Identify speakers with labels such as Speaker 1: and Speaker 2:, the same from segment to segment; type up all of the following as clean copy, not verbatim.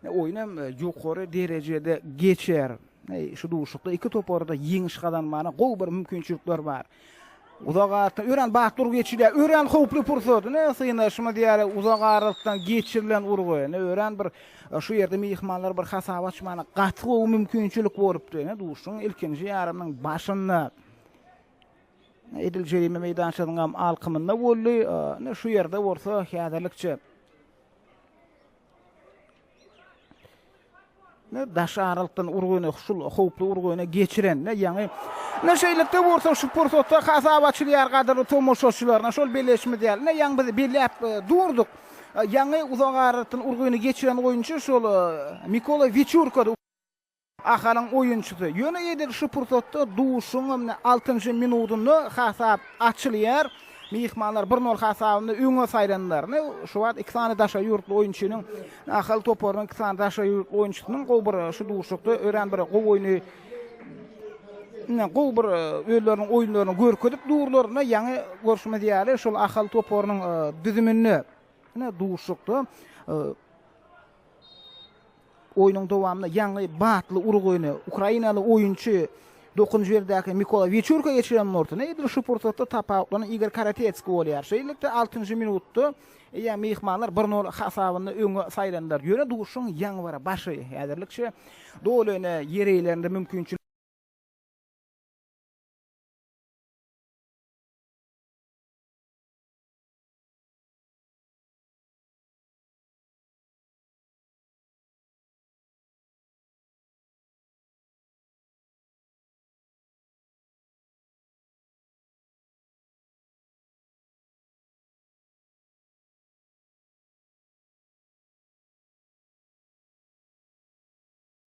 Speaker 1: Oýun hem ýokary derejede geçer. Şu duşuşykda iki toparda ýeňiş gazanmagyna gowy bir mümkinçilikler bar. Uzak aralykdan örän batly urgy geçirilýär. Örän howply pursat. Ine synaşymyz ýaly uzak aralykdan geçirilen urgy. Ine örän bir şu ýerde myhmanlar bir hasap açmana gaty gowy mümkinçilik bolupdy. Ine duşuşygyň ilkinji ýarymynyň başynda edil jerime meýdançasynyň hem alkymynda boldy. Ine şu ýerde bolsa häzirlikçe Ne daş aralykdan urgyny şul howply urgyny geçirende ýaňy Ne şeýlelikde bolsa şu pursatda hasap açylýar gadyrly tomaşaçylar. Şol belleşimiz ýaly ne ýaňy biz belläp e, durduk. E, ýaňy uzak aralykdan urgyny geçiren oýunçy şol e, Mikola Wiçurkady. Ahalyň oýunçysy. Ýöne edil şu pursatda duşuşygyň altynjy minudynda hasap açylýar. Myhmanlar bir nol hasabynda öňe saýlandylar. Ine, şu wagt iki sany daşary ýurtly oýunçynyň, Ahal toparynyň iki sany daşary ýurtly oýunçysynyň gowy bir şu duşuşykda örän bir gowy oýny ine, gowy bir özleriniň oýunlaryny görkezip durlar. Ine, ýaňy görşümiz ýaly, şol Ahal toparynyň düzüminde ine duşuşykda Oýnuň dowamynda ýaňy batly urgyny ukrainaly oýunçy dokuzynjy ýerdäki Mikola Wiçurka geçiren bolsa, edil şu pursatda tapawutlanan Igor Karatetskiý bolýar. Şeýlelikde, altynjy minutda eýýäm myhmanlar bir nol hasabynda öňe saýlandylar. Ýöne duşuşygyň ýaňy bir başy. Häzirlikçe doly ene ýer eýelerinde mümkinçilik.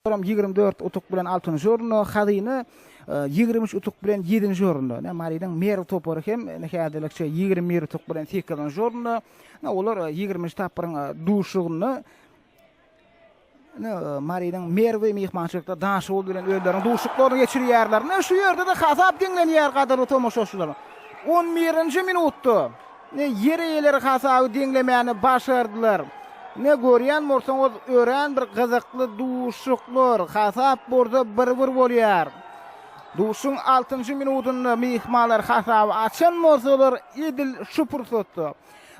Speaker 1: Olam 24 utuk bilen altynjy orunda, Hazyna 23 utuk bilen ýedinji orunda. Ine, Marynyň Merw topary hem häzirlikçe 21 utuk bilen sekizinji orunda. Olar ýigriminji tapgyryň duşuşygynda Marynyň Merwi myhmançylykda Daşoguz bilen özleriniň duşuşyklaryny geçirýärler. Ine şu ýerde-de hasap deňlenýär gadyrly tomaşaçylar. On birinji minutda ýer eýeleri hasaby deňlemäni başardylar. Ine görýän bolsaňyz örän bir gyzykly duşuşyklar. Hasap bolsa bir-bir bolýar. Duşuşygyň altynjy minutynda myhmanlar hasaby açan bolsalar edil şu pursatda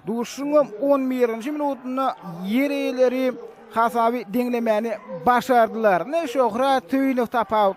Speaker 1: Duşuşygyň on birinji minutynda ýer eýeleri hasaby deňlemäni başardylar. Ine, Şöhrat Söýünow tapawut.